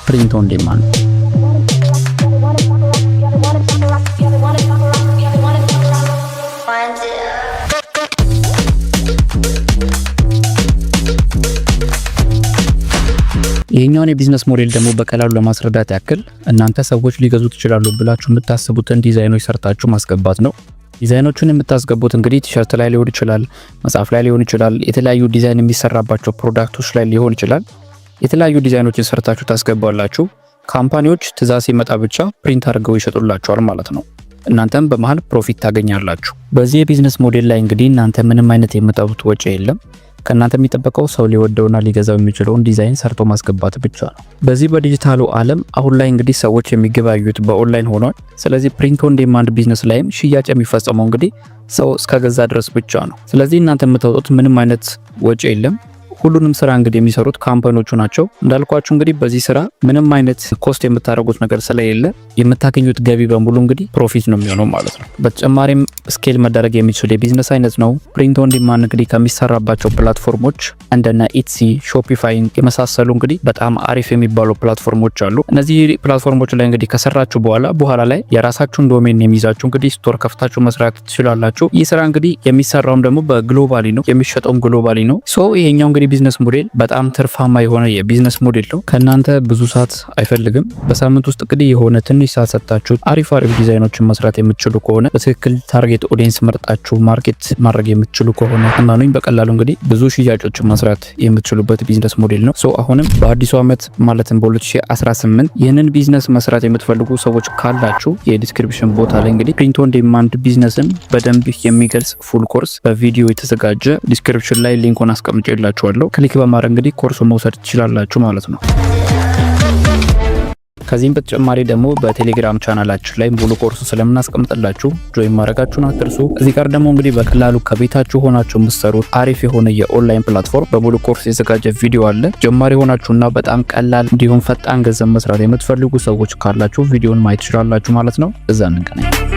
Print on demand። One, two. ይህኛውን የ business model ደግሞ በቀላሉ ለማስረዳት ያክል እናንተ ሰዎች ሊገዙት ይችላሉ ብላችሁ የምታስቡትን ዲዛይኖች ሰርታችሁ ማስገባት ነው። ዲዛይኖቹን የምታስገቡት እንግዲህ ቲሸርት ላይ ሊሆን ይችላል፣ መጽሐፍ ላይ ሊሆን ይችላል፣ የተለያዩ ዲዛይን የሚሰራባቸው product ኦች ላይ ሊሆን ይችላል። የተለያዩ ዲዛይኖችን ሰርታችሁ ታስገባላችሁ። Company ዎች ትእዛዝ ሲመጣ ብቻ print አድርገው ይሸጡላችኋል ማለት ነው። እናንተም በመሃል profit ታገኛላችሁ። በዚህ የ business model ላይ እንግዲህ እናንተ ምንም አይነት የምታወጡት ወጪ የለም። ከእናንተ የሚጠበቀው ሰው ሊወደውና ሊገዛው የሚችለውን ዲዛይን ሰርቶ ማስገባት ብቻ ነው። በዚህ በዲጂታሉ ዓለም አሁን ላይ እንግዲህ ሰዎች የሚገበያዩት በኦንላይን ሆኗል። ስለዚህ print on demand business ላይም ሽያጭ የሚፈጸመው እንግዲህ ሰው እስከገዛ ድረስ ብቻ ነው። ስለዚህ እናንተ የምታወጡት ምንም አይነት ወጪ የለም። ሁሉንም ስራ እንግዲህ የሚሰሩት company ዎቹ ናቸው። እንዳልኳችሁ እንግዲህ በዚህ ስራ ምንም አይነት cost የምታደርጉት ነገር ስለሌለ የምታገኙት ገቢ በሙሉ እንግዲህ profit ነው የሚሆነው ማለት ነው። በተጨማሪም scale መደረግ የሚችል የቢዝነስ አይነት ነው። Print on demand እንግዲህ ከሚሰራባቸው platform ኦች እንደነ Etsy፣ Shopify የመሳሰሉ እንግዲህ በጣም አሪፍ የሚባሉ platform ኦች አሉ። እነዚህ platform ኦች ላይ እንግዲህ ከሰራችሁ በኋላ በኋላ ላይ የራሳችሁን domain ይዛችሁ እንግዲህ store ከፍታችሁ መስራት ትችላላችሁ። ይህ ስራ እንግዲህ የሚሰራውም ደግሞ በ globally ነው፣ የሚሸጠውም globally ነው። So ይሄኛው እንግዲህ business model በጣም ትርፋማ የሆነ የ business model ነው። ከእናንተ ብዙ ሰዓት አይፈልግም። በሳምንት ውስጥ እንግዲህ የሆነ ትንሽ ሰዓት ሰጥታችሁ አሪፍ አሪፍ ዲዛይኖችን መስራት የምትችሉ ከሆነ፣ በትክክል target audience መርጣችሁ market ማድረግ የምትችሉ ከሆነ፣ እመኑኝ በቀላሉ እንግዲህ ብዙ ሽያጮችን መስራት የምትችሉበት business model ነው። So አሁንም በአዲሱ ዓመት ማለትም በ2018 ይህንን ቢዝነስ መስራት የምትፈልጉ ሰዎች ካላችሁ የ description ቦታ ላይ እንግዲህ print on demand business ን በደንብ የሚገልጽ full course በቪዲዮ የተዘጋጀ description ላይ link ኡን አስቀምጬላችኋለሁ። Click በማድረግ እንግዲህ ኮርሱን መውሰድ ትችላላችሁ ማለት ነው። ከዚህም በተጨማሪ ደግሞ በቴሌግራም ቻናላችን ላይ ሙሉ ኮርሱ ስለምናስቀምጥላችሁ join ማድረጋችሁን አትርሱ። እዚህ ጋር ደግሞ እንግዲህ በቀላሉ ከቤታችሁ ሆናችሁ የምትሰሩት አሪፍ የሆነ የ online platform በሙሉ ኮርስ የተዘጋጀ ቪዲዮ አለ። ጀማሪ ሆናችሁና በጣም ቀላል እንዲሁም ፈጣን ገንዘብ መስራት የምትፈልጉ ሰዎች ካላችሁ ቪዲዮን ማየት ትችላላችሁ ማለት ነው። እዛ እንገናኝ።